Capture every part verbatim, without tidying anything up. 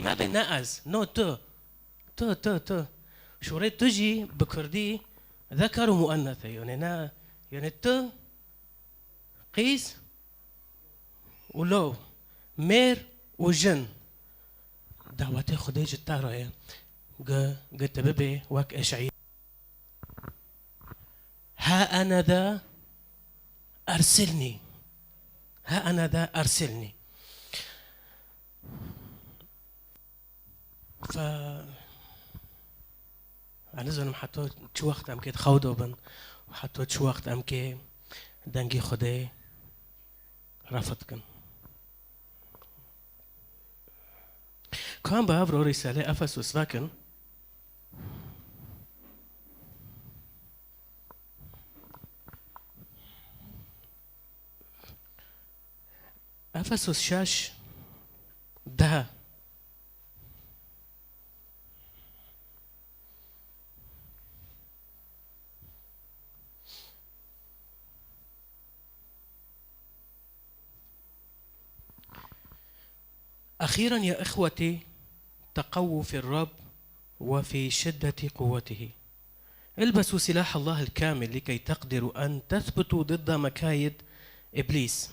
Nabê ne ez, no tu. Tu, tu, tu. Şûrê tu jî bi kurdî zeker û muennes e. Yanî ne, yanî tu, qîz û lo, mêr û jin. Dawetê Xwedê ji te re ye. Gi, gi tu bibê wek Eş'î. Ha ene de ersilnî. Ha ene de ersilnî. Fe, ez nizanim heta çi wext em kê di xew de bin û heta çi wext em kê dengê Xwedê refid kin. Ka em bi hev re Rîsalê Efesus vekin. Efesus şeş, deh. أخيرا يا إخوتي، تقووا في الرب وفي شدة قوته. البسوا سلاح الله الكامل لكي تقدروا أن تثبتوا ضد مكايد إبليس.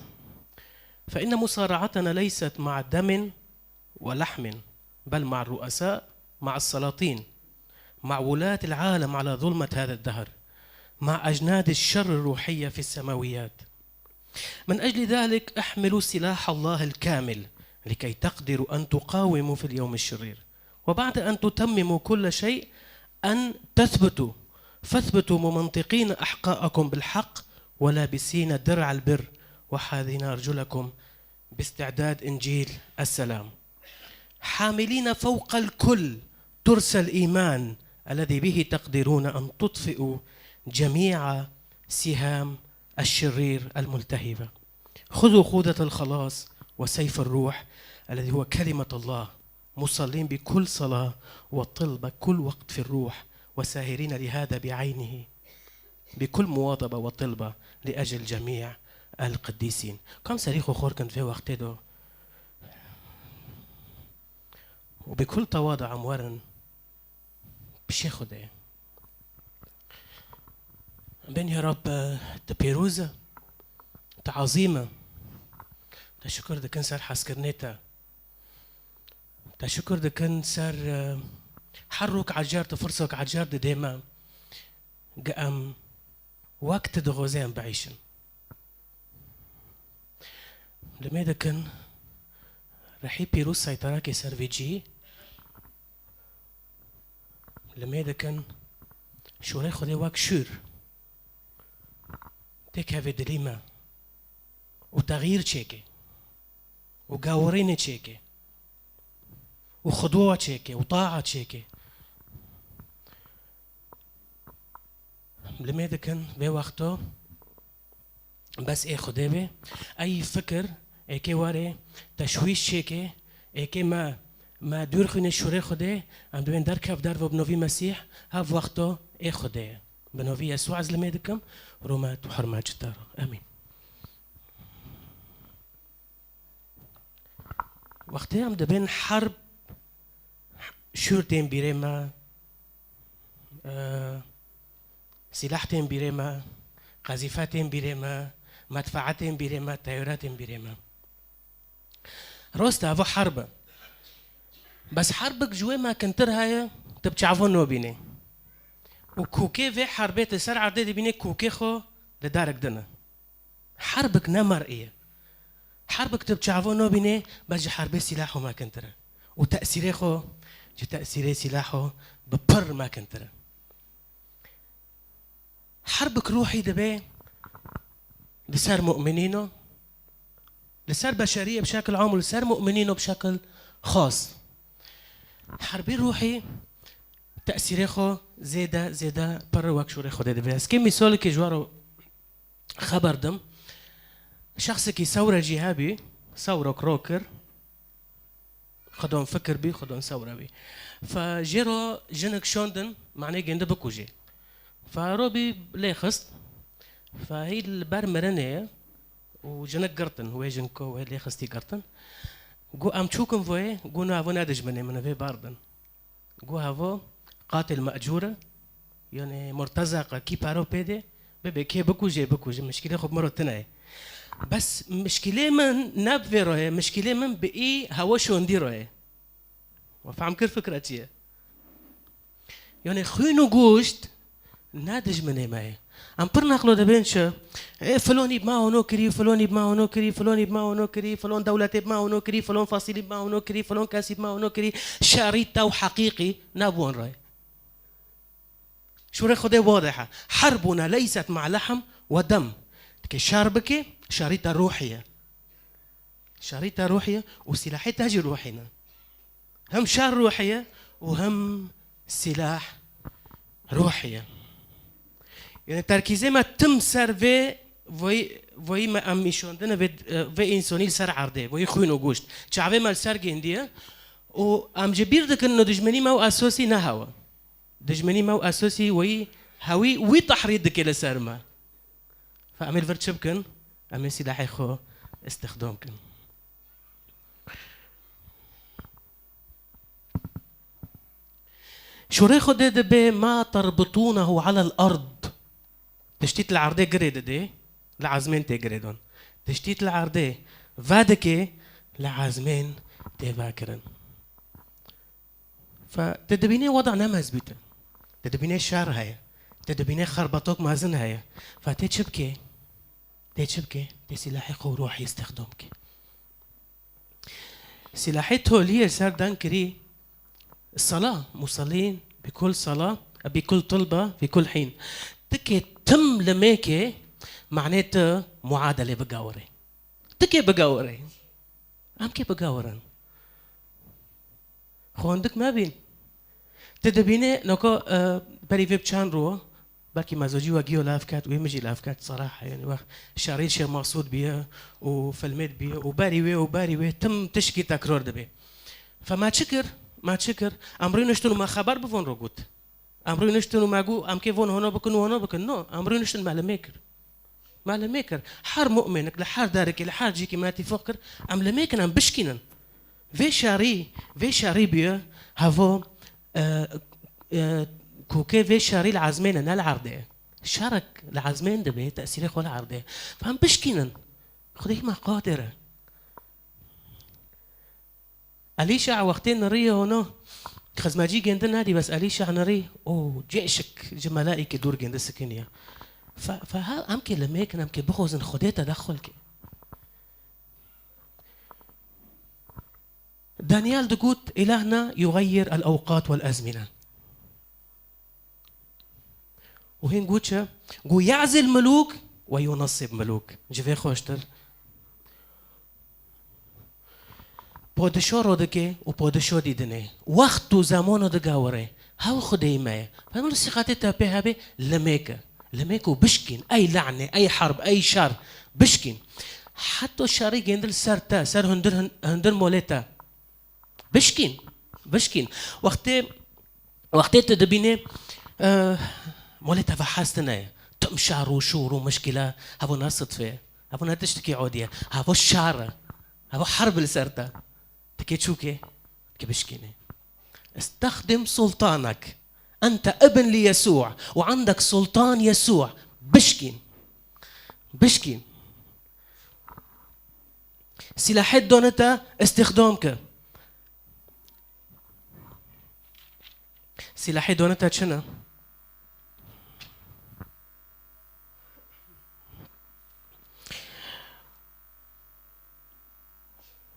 فإن مصارعتنا ليست مع دم ولحم، بل مع الرؤساء، مع السلاطين، مع ولاة العالم على ظلمة هذا الدهر، مع أجناد الشر الروحية في السماويات. من أجل ذلك احملوا سلاح الله الكامل لكي تقدروا أن تقاوموا في اليوم الشرير، وبعد أن تتمموا كل شيء أن تثبتوا، فاثبتوا ممنطقين أحقاءكم بالحق ولابسين درع البر وحاذين أرجلكم باستعداد إنجيل السلام، حاملين فوق الكل ترس الإيمان الذي به تقدرون أن تطفئوا جميع سهام الشرير الملتهبة. خذوا خوذة الخلاص وسيف الروح الذي هو كلمة الله، مصلين بكل صلاة وطلبة كل وقت في الروح، وساهرين لهذا بعينه، بكل مواظبة وطلبة لأجل جميع القديسين. Ka em serî xwe xor kin di vê wextê de û bi kul tewada em werin pişê Xwedê. Em bên ya Rab, tu pêroz e, tu ezîm e. Te şikir dikin ser hezkirinê te. Te şikir dikin ser, e, her rok ecer tu firsok ecer didê me. Gi em wek tu dixwazê em biîşin. Limê dikin rihî pîroz seytara ke ser vê cihî. Limê dikin şûrê Xwedê wek şûr têkeve dilî me û texyîr çêke û gawerînê çêke û xudûa çêke û taa çêke. Limê dikin vê wexto bes ê Xwedê bê. Ey fikir êkê warê teşwîş çêke, êkê me, me dûr xwîne şûrê Xwedê, em dibên derkev derve bi novî Mesîh, hev wexto ê Xwedê ye. Bi novî Yesû ez limê dikim, rûmet û hurmet ji te re. Emîn. Wextê em dibên herb, şûr tên bîrê me, e, sîlah tên bîrê me, qezîfe tên bîrê me, medfaa tên bîrê me, teyare tên bîrê me. Rost e, evo herb e. Bes herbik ji wê mekintir heye, tu bi çavan nobînê. Û kûkê vê herbê tu ser erdê dibînê, kûkê xwe li derek din e. Herbik ne mer'î ye. Herbik tu bi çavan nobînê, bes ji herbê sîlah xwe mekintir e. Û tesîrê xwe ji tesîrê sîlah xwe bi pir mekintir e. Herbik ruhî dibe li ser mu'minîno, li ser beşeriyê bi şekil am û li ser mu'minîno bi şekil xas. Herbê ruhî tesîrê xwe zêde, zêde pir wek şûrê Xwedê dibe. Ez kê mîsalekê ji we re xeber dim. Şexsekî sewre jî hebî, sewrok ro kir. Xwedon fikir bî, xwedon sewre bî. Fe jê re jinik şondin, manê gêndi bikujê. Fe ro bî lê xist. Fe hî li ber mirinê ye û jinik girtin, wê jinko wê lê xistî girtin. Got, em çûkin voyê, got, na, evo ne dijminê min e, vê berdin. Got, evo qatil me'cûr e, yanî murtezeq e, kî paro pê dê, bibê kê bikujê, bikujê, mişkilê xwe bi min re tune ye. Bes mişkilê min ne bi vê re ye, mişkilê min bi î hewa şondî re ye. We fehm kir fikra çi ye? Yanî xwîn û goşt ne dijminê me ye. Em pir neqlo dibên çi? Ê, filonî bi me ono kirî, filonî bi me ono kirî, filonî bi me ono kirî, filon dewletê bi me ono kirî, filon fasilî bi me ono kirî, filon kesî bi me ono kirî. Şerî tew heqîqî ne bi wan re ye. Şûrê Xwedê wadih e. Herbuna leyset ma lehm we dem. Dikê şer bikê, şerî te ruhî ye. Şerî te ruhî ye û silahê te jî ruhî ne. Hem şer ruhî ye û hem silah ruhî ye. Yani terkîzê me tim ser vê, vê, vê me em îşandine vê, vê însonî li ser erdê, vê xwîn û goşt. Çavê me li ser gêndiye û em ji bîr dikin no dijmenî me û esosî ne hewa. Dijmenî me û esosî wî hewî wî tehrît dike li ser me. Fe em ê li vir çi bikin? Em ê silahê xwe îstixdam kin. Şûrê Xwedê dibe ma terbitunehu alel erd. Tiştî li erdê girê didê, li ezmên tê girê dan. Tiştî li erdê vedikê, li ezmên tê vekirin. Fe, te dibînê weda ne mezbût e. Te dibînê şer heye. Te dibînê xerbetok mezin heye. Fe tê çi bikê? Tê çi bikê? Tê silahê xwe û ruhî îstixdam bikê. Silahê toliyê ser deng kirî, sala, musallîn, bi kul sala, bi kul tulba, bi kul hîn. Tikê tim limêkê, manê tu muadelê bigawirê. Tikê bigawirê. Em kê bigawirin? Xwendik me bîn. Te dibîne, noka, e, berî vê bi çend rû, belkî me zojî we giyo lav ket, wê min jî lav ket, seraha, yani, wext şerî Şêx Mesûd biye û filmê dibiye û berî wê û berî wê tim tişkî tekrar dibe. Fe me çi kir? Me çi kir? Em rûniştin û me xeber bi von re got. Em rûniştin û me got, em kê von hona bikin û hona bikin. No, em rûniştin me limê kir. Me limê kir. Her mu'minik li her derekê, li her cîkî me tîfaq kir, em limê kin, em bişkînin. Vê şerî, vê şerî bûye, hevo, e, e, kokê vê şerî li ezmên e, ne li erdê ye. Şerek li ezmên dibe, tesîrê xwe li erdê ye. Fe em bişkînin. Xwedê hî me qadir e. Elîşa wextê nirî hona, xizmecî gêndi nedî, bes Elîşa nirî, o cêşik ji melaîkê dûr gêndi sikiniye. Fe, fe ha, em kê limêkin, em kê bixwazin Xwedê tedexul ke. Daniel digot, "Îlahna yuxeyyir el-ewqat wel-ezmine." Û hîn got çi? Got, "Ye'zil mulûk we yunessib mulûk." Ji vê xweştir. Padişo rodike û padişo dîdine. Wext û zemano digawire. Hew Xwedê me ye. Peygamber sîqatê te pê hebe limêke. Limêk û bişkîn. Ey lane, ey herb, ey şer. Bişkîn. Heta şerî gêndil ser te, ser hundir, hundir molê te. Bişkîn. Bişkîn. Wextê, wextê tu dibînê, eh, molê te ve hestine ye. Tim şer û şûr û mişkîle. Hevo ne sidfe ye. Hevo ne tiştekî odî ye. Hevo şer e. Hevo herb li ser te. Tikê çûkê. Tikê bişkînê. Istexdim sultanek. Ente ibn li Yesû. Û endek sultan Yesû. Bişkîn. Bişkîn. Silahê done te îstîxdam ke. Silahê done te çi ne?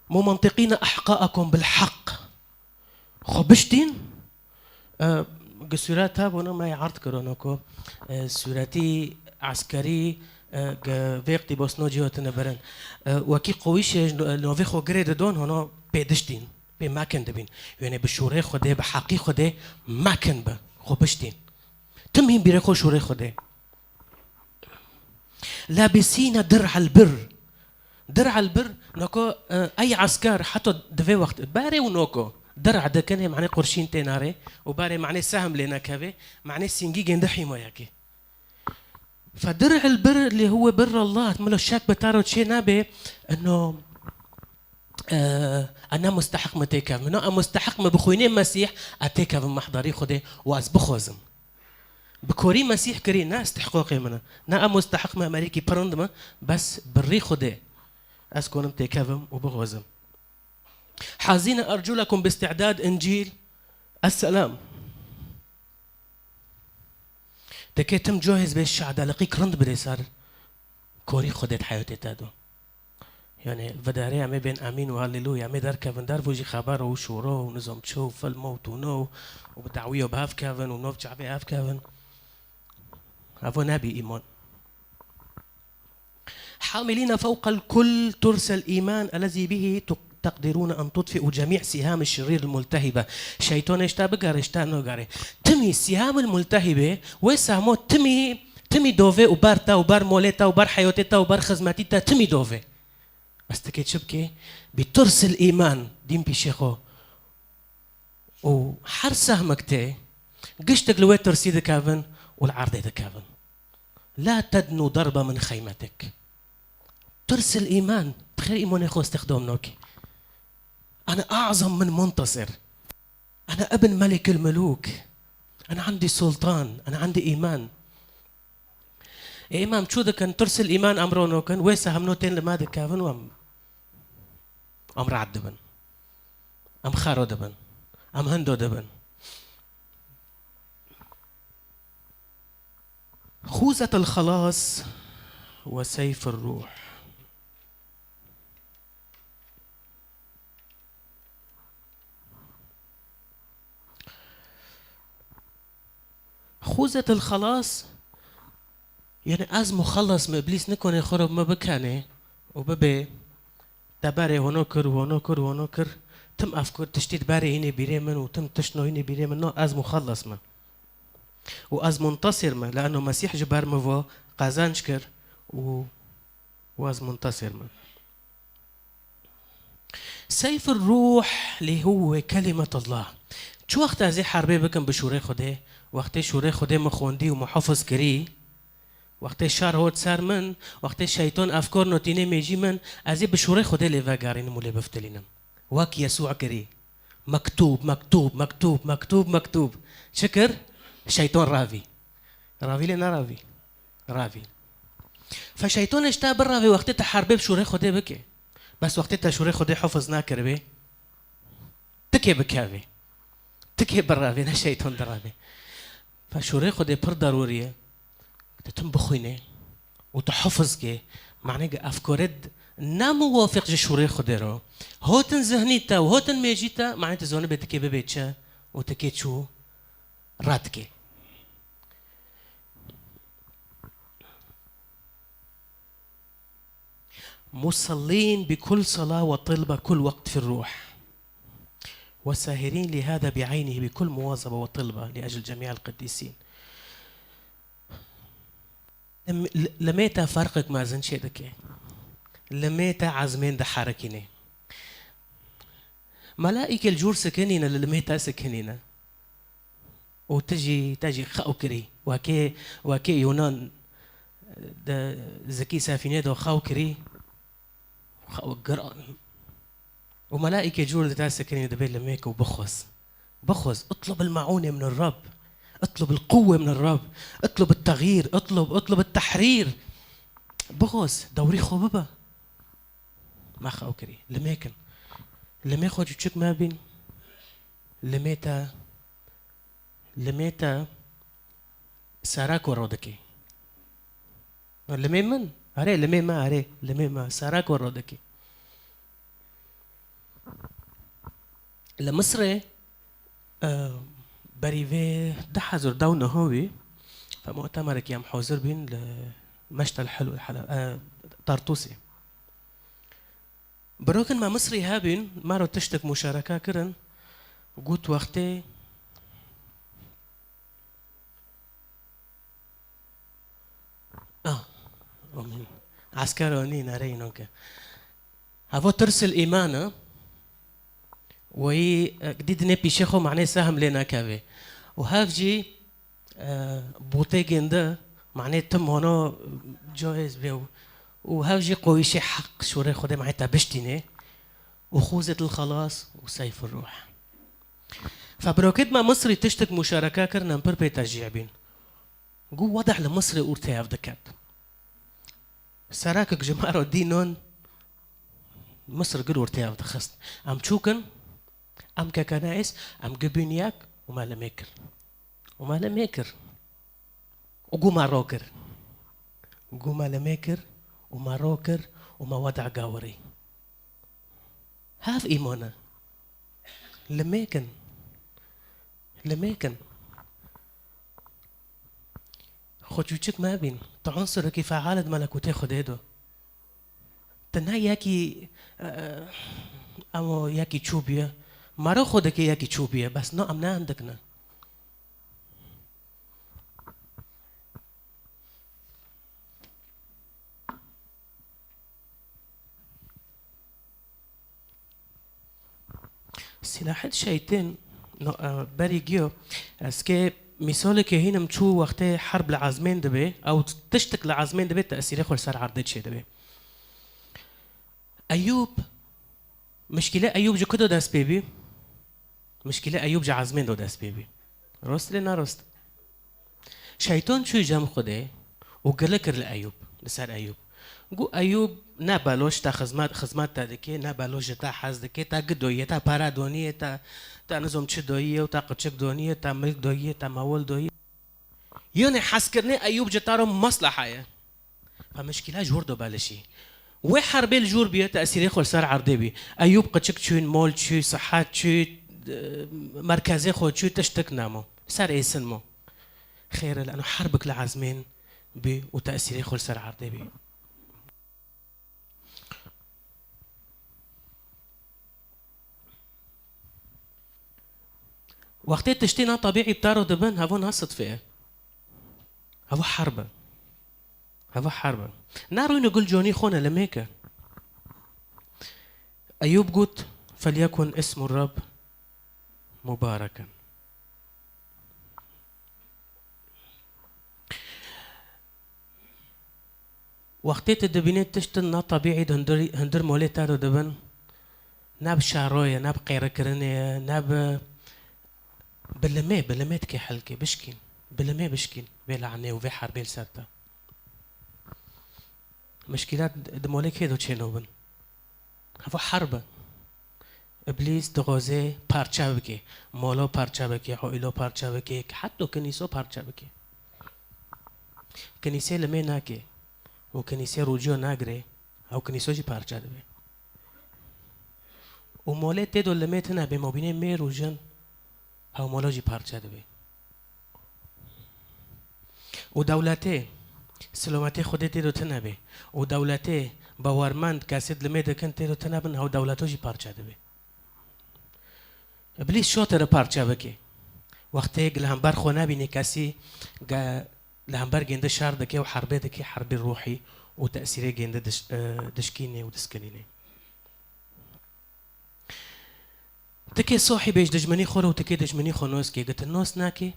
Mumentiqîne ehqaekum bil heq. Xwe biştîn, e, gi sûreta bona me erd kirino ku, e, sûretî eskerî, e, gi vê iqtîbosno cî hatine birin. E, wekî qewîşê ji no-, novê xwe girê didon, hono pê diştîn, pê mekin dibîn. Yanî bi şûrê Xwedê, bi heqî Xwedê mekin bi, xwe biştîn. Tim hîn bîrê xwe şûrê Xwedê. Labisîne dir'el bir. Dir'el bir, noko, e, ey esker, heta di vê wext, berê û noko. Dir' dikin, ê manê qurşîn tê nare, û berê manê sehm lê nekeve, manê sîngî gêndi hîmayekê. Fe dir'el bir li huwe bir Allah, milo şek bi taro çê nebe, eno, e, e, ne mustehiq me têkevim. No, e mustehiq me bi xwînê Mesîh, e têkevim mehdarî Xwedê û ez bixwazim. Bi korî Mesîh kirî, ne istihqaqê min e. Ne e mustehiq me, merîkî pirind me, bes bi rî Xwedê ez konim têkevim û bixwazim. حازين أرجلكم باستعداد إنجيل السلام. Teke tim cahêz bê şadeliqî rind bidê ser korî Xwedê di heyatê te de. Yani, vidarê em ê bên emîn û haleluya, em ê derkevin dervo jî xeber û şoro û nizam çi û filmo û tûno û, û bi dawî û bi hev kevin û nov çavê hev kevin. Evo nebî îman. حاملين فوق الكل ترس الإيمان الذي به تق-، تقدرون أن تطفئوا جميع سهام الشرير الملتهبة. Şeytan êşta bigarê, êşta nogarê. Timî siham el multehibe, wê sehmo timî, timî dovê û ber te û ber molê te û ber heyotê te û ber xizmetî te timî dovê. Bes tikê çi bikê? Bi turs el îman, dîn pîşê xwe. û her sehmek tê, giştek li wê tirsî dikevin û li erdê dikevin. La tednu darba min xeymetik. Tirs el îman, bi xêr îmanê xwe istixdam nakî. Ana a'zam min muntasir. Ana ibn melikil mulûk. Ana endî sultan, ana endî îman. Ê, îmam çû dikin, tirs el îman em ro nokin, wê sehemno tên li me dikevin û em, em rad dibin. Em xero dibin. Em hindo dibin. خوذة الخلاص وسيف الروح. خوذة الخلاص, yani ez muxellas me, Îblîs nikone xwe re me bikene û bibe te berê hono kir, hono kir, hono kir, tim ev kir, tiştî di berê hînê bîrê min û tim tişt no hînê bîrê min, no, ez muxellas me. Û ez muntasir me, leeno Mesîh ji ber min ve qezenc kir û, û ez muntasir me. Seyf ruh lê huwe kelimetullah. Çi wext ez ê herbê bikim bi şûrê Xwedê? Wextê şûrê Xwedê min xwendî û muhafiz kirî, wextê şer hot ser min, wextê şeytan efkar notînê mêjî min, ez ê bi şûrê Xwedê lê vegerînim û lê biftilînim. Wek Yesû kirî. Mektûb, mektûb, mektûb, mektûb, mektûb. Çi kir? Şeytan ravî. Ravî lê neravî. Ravî. Fe şeytanê ji te birevê wextê te herbê bi şûrê Xwedê bike. Bes wextê te şûrê Xwedê hifiz nekiribê, tikê bikevê. Tikê birevê, ne şeytan direvê. Fe şûrê Xwedê pir derûrî ye. Te tim bixwînê û tu hifiz kê. Manê ge efkaret ne muwafiq ji şûrê Xwedê ro. Hotin zihnî te û hotin mêjî te, manê tu zonibê tikê bibê çi û tikê çû red kê. مصلين بكل صلاة وطلبة كل وقت في الروح، وساهرين لهذا بعينه بكل مواظبة وطلبة لأجل جميع القديسين. Limê te ferqek mezin çê dike. Limê te ezmên diherekîne. Melaîkê li cûr sikinîne, li limê te sikinîne. Û tu jî, te jî xew kirî. Wekê, wekê Yunan di zikî sefînê de xew kirî. Xew giran. Û melaîkê cûr li te sikinî, dibê limêk û bixwaz. بخوز، اطلب المعونة من الرب، اطلب القوة من الرب، اطلب التغيير، اطلب، اطلب التحرير. بخوز، dewrî xwe bibe. Me xew kirî. Limêkin. Limê xwe çûçik me bîn. Limê te, limê te sera ku ro dikê. Limê min? Erê, limê me, erê, limê me. Sera ku ro dikê. Li Misirê, e, berî vê du hezar û deh û nehê wî, fe mutemerekî em hazir bîn li Meştel Helu, Hela-, e, Tartûsê. Birokin me Misrî hebîn, me re tiştek muşareke kirin, got wextê Ah, amîn. Esker anî nereyî noke. Heva tirs el îman e. Weyî, e, dîdinê pîşê xwe manê sehm lê nekeve. Û hev jî, e, bûtê gêndi, manê tim hono cayêz bê û, û hev jî qoyîşê heq şûrê Xwedê manê te biştînê. وخوذة الخلاص وسيف الروح. Fe birokêt me Misrî tiştik muşareka kirin, em pir pê tecî bîn. Got, wedah li Misrê ortê hev diket. Serakek ji me re dînon Misir gir ortê hev dixist. Em çûkin, em kekenayis, em gibîn yek û me limê kir. Û me limê kir. Û got me ro kir. Got me limê kir û me ro kir û me wedah gawirî. Hev îman e. Limê kin. Limê kin. Xwe çûçik mebîn. Tu unsurekî feal e di melekûtê Xwedê de. Tu ne yekî, e, em o yekî çû bûye. Mero xwe dike yekî çû bûye. Bes no, em ne hindik ne. Silahê şeytên, no, e, berî giyo, ez kê mîsalekê hînim çû wextê herb li ezmên dibe, ew tiştik li ezmên dibe, tesîrê xwe li ser erdê çêdibe. Eyûb, mişkîle Eyûb ji ku do dest pê bî? Mişkîle Eyûb ji ezmên do dest pê bî. Rost lê narost? Şeytan çû cem Xwedê û gile kir li Eyûb, li ser Eyûb. Got, Eyûb, ne beloş te xizmet, xizmet te dike, ne beloş ji te hez dike, te gi doyiye, te pere doniye, te, te nizom çi doyiye û te qiçik doniye, te milk doyiye, te mewil doyiye. Yanê hezkirinê Eyûb ji te re mesleha ye. Fe mişkîla ji wir do belişî. Wê herbê li jûr bûye, tesîrê xwe li ser erdê bî. Eyûb qiçik çûn, mol çû, sihet çû, e, merkezê xwe çû, tiştik nemo. Ser êsin mo. Xêr e, leno herbik li ezmên bî û tesîrê xwe li ser erdê bî. Wextê tiştê na tebîî bi te re dibin, hevo na sidfe ye. Hevo herb e. Hevo herb e. Na rûnê gul conî xwe ne limêke. Eyûb got, "Felyekun ismu Rab mubareken." Wextê tu dibînî tiştin na tebîî di hundir, hundir molê te de dibin, ne bi şero ye, ne bi qêrikirinê ye, ne bi, bi limê, bi limê dikê helkê, bişkîn. Bi limê bişkîn vê lanê û vê herbê li ser te. Mişkîlat di molê kê de çênobin? Hevo herb e. Îblîs dixwaze parçe bike. Molo parçe bike, oîlo parçe bike, heto kinîso parçe bike. Kinîsê limê nake û kinîsê rûciyo nagire, ew kinîso jî parçe dibe. Û molê tê do limê tune bê, mobînê mêr û jin, ew molo jî parçe dibe. Û dewletê, silometê Xwedê tê do tune be. Û dewletê, bawermend, kesê dilimê dikin tê do tune bin, hew dewleto jî parçe dibe. Îblîs şo te re parçe bike. Wextê li hember xwe nebînê kesî, ge-, li hember gênde şer dike û herbê dike, herbê ruhî û tesîrê gênde diş-, e, dişkînê û diskinînê. Tikê sohî bêj dijminî xwe re û tikê dijminî xwe nos ke. Gete nos nake,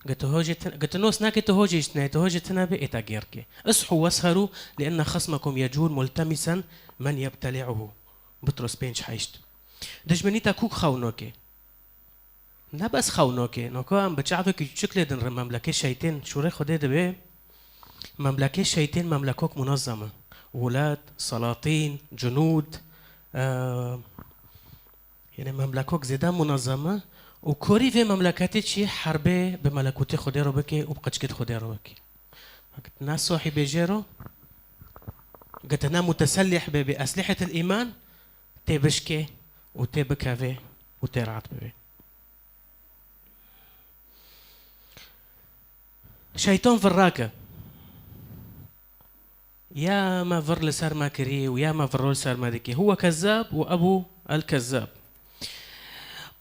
gete hojê tin-, gete nos nake, te hojê jî tine, te hojê tine be, ê te gêr ke. Ishu wesheru, li enne xasmakum yecûr multemisen men yebteli'uhu. Butros pênc heşt. Dijminî te kûk xew noke. Ne bes xew noke, noke em bi çavekî çik lê din re memlekê şeytên şûrê Xwedê dibe. Memlekê şeytên memlekok munezem e. Welat, salatîn, cunûd, e, yanî memlekok zêde munezem e û korî vê memleketê çi herbê bi melekûtê Xwedê re bike û bi qiçkê Xwedê re bike. Gete ne sohî bêjê ro, gete ne mutesellih be bi eslihetil îman, tê bişkê û tê bikeve û tê rahat bibe. Şeytan virrake. Ya me vir li ser me kirî û ya me virro li ser me dikî. Huwe kezzab û ebu el kezzab.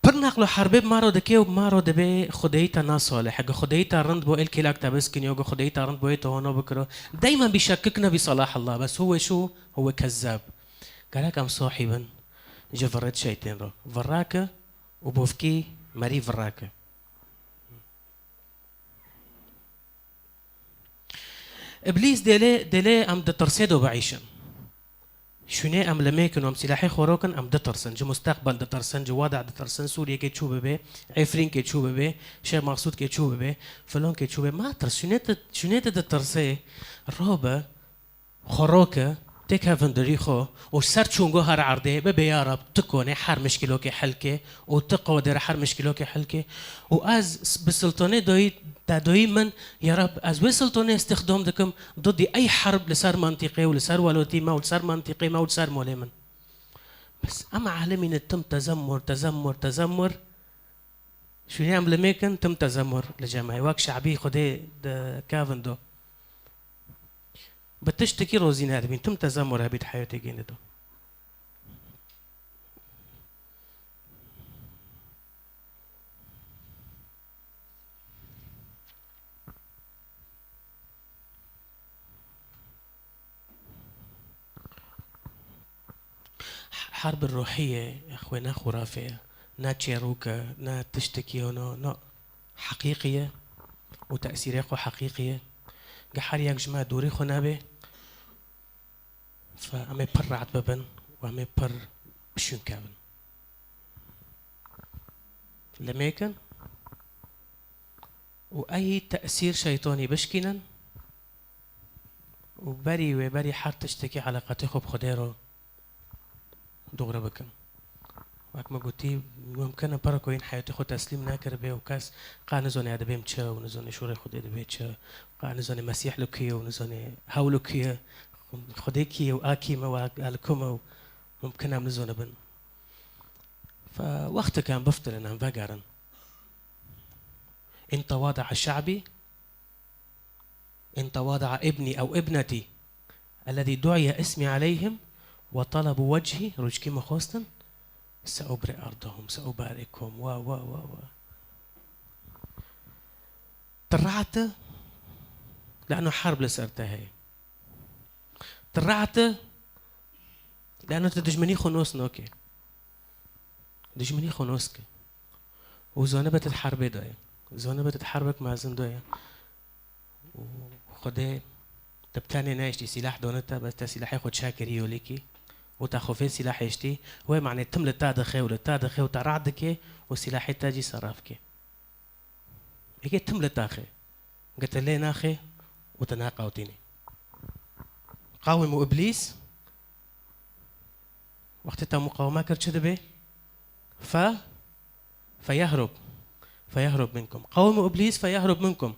Pir neqlo herbê bi me re dike û bi me re dibe xwedeyî te nasalih. Ege xwedeyî te rind bo, êl kêlak te biskiniyo, ege xwedeyî te rind bo, ê te hono bikiro. Deymen bî şekik nebî salahillah, bes huwe şû, huwe kezzab. Gerek em sohî bin ji virêt şeytên re. Virrake û bovkî merî virrake. Îblîs dêlê, dêlê em di tirsê de biîşin. Şûnê em limêkin û em sîlahê xwe rokin, em ditirsin. Ji musteqbel ditirsin, ji wada ditirsin, Sûriyekê çû bibe, Efrînkê çû bibe, Şêx Maqsûdkê çû bibe, filankê çû bibe. Ma tirs, şûnê tu, şûnê tu ditirsê, robe, xwe roke, têkevin dirî xwe û ser çûngoha re erdê, bibe ya Reb, tu konê her mişkilokê helke û tu qodê re her mişkilokê helke. Û ez s-, bi siltanê doyî, te doyî min, ya Reb, ez wê siltanê îstixdam dikim, didî ey herb li ser mantîqê û li ser welotî me û li ser mantîqê me û li ser molê min. Bes em alimî ne tim tezemmur, tezemmur, tezemmur. Şûnê em limêkin tim tezemmur li cem me. Wek şabî Xwedê dikevin do. Bi tiştekî rozî nedibîn. Tim tezemmur hebît heyatê gênê do. Herb ruhî ye, xwe ne xurafe ye, ne çêrok e, ne tiştekî hene, ne heqîqî ye û tesîrê xwe heqîqî ye. Ge her yek ji me dûrî xwe nebe, fe em ê pir rehet bibin û em ê pir bişûnkevin. Limêkin û ey tesîr şeytanî bişkînin û berî wê, berî her tiştekî eleqetê xwe bi Xwedê re dogre bikin. Wek me gotî, mumkin e pere ku yên heyatê xwe teslîm nekiribe û kes qe nizane ez dibêm çi û nizane şûrê Xwedê dibe çi, qe nizane Mesîh li ku ye û nizane hew li ku ye, Xwedê kî ye û a kî me û a li ku me û mumkin em nizanibin. Fe wexteke em biftilin, em vegerin. إن تواضع شعبي، إن تواضع ابني أو ابنتي الذي دعي اسمي عليهم وطلبوا وجهي، rûçkî min xwestin, سأبرئ أرضهم، سأباركهم، و، و، و، و. Tu rehet e, لأنه حرب li ser te heye. Tu rehet e, لأنه tu dijminî xwe nos nake. Dijminî xwe nos ke. Û zanibe tu di herbê de ye. Zanibe tu di herbek mezin de ye. Û Xwedê te bi tenê nehiştî, sîlah dane te, bes te sîlahê xwe çekirî yolîkî. Û te xwe vê sîlahê hiştî. Wê manê tim li te dixe û li te dixe û te rehet dike û sîlahê te jî seraf ke. Êkê tim li te xe. Ge te lê naxe û te neqewtînî. Qawimû Îblîs, wextê te muqaweme kir çi dibe? Fe, feyehrub. Feyehrub minkum. Qawimû Îblîs feyehrub minkum.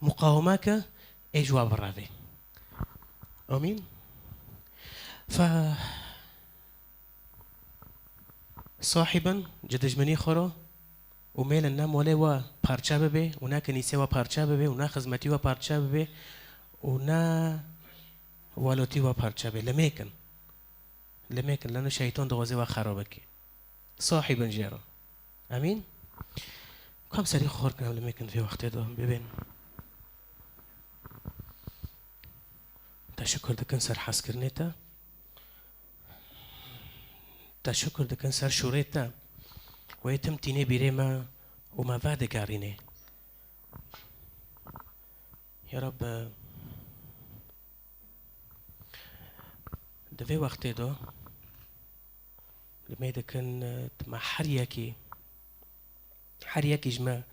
Muqaweme ke ê ji we birevê. Amîn. Fe Sahibin ji dijminî xwe re û mêlin ne molê we parçe bibe û ne kinîsê we parçe bibe û ne xizmetî we parçe bibe û ne welotî we parçe be. Limêkin. Limêkin, leno şeytan dixwaze we xera bike. Sahibin jê re. Amîn. Kam serî xwe xurt kin, em limêkin vê wextê de bibên. Te şukur dikin ser hezkirinê te. Te şukur dikin ser şûrê te. Wê tim tînê bîrê me û me vedigerînê. Ya Reb, di vê wextê de limê dikin, tu me her yekî, her yekî ji me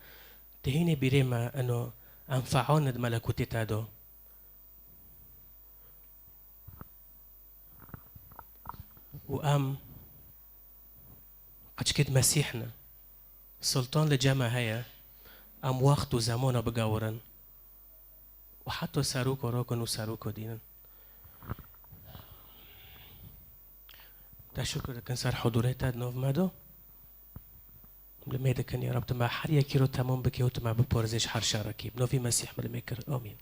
tihînê bîrê me eno enfeane di melekûtê te de. Û em qeçkêt Mesîh ne. Sultan li cem me heye. Em wext û zemana bigawirin. Û heta serok û rokin û serok û dînin. Te şukur dikin ser hudûrê te di nav me de. Limê dikin, ya Reb, tu me her yekî ro temam bikî û tu me biparêzî ji her şerekî. Bi navî Mesîh me limê kir. Amîn.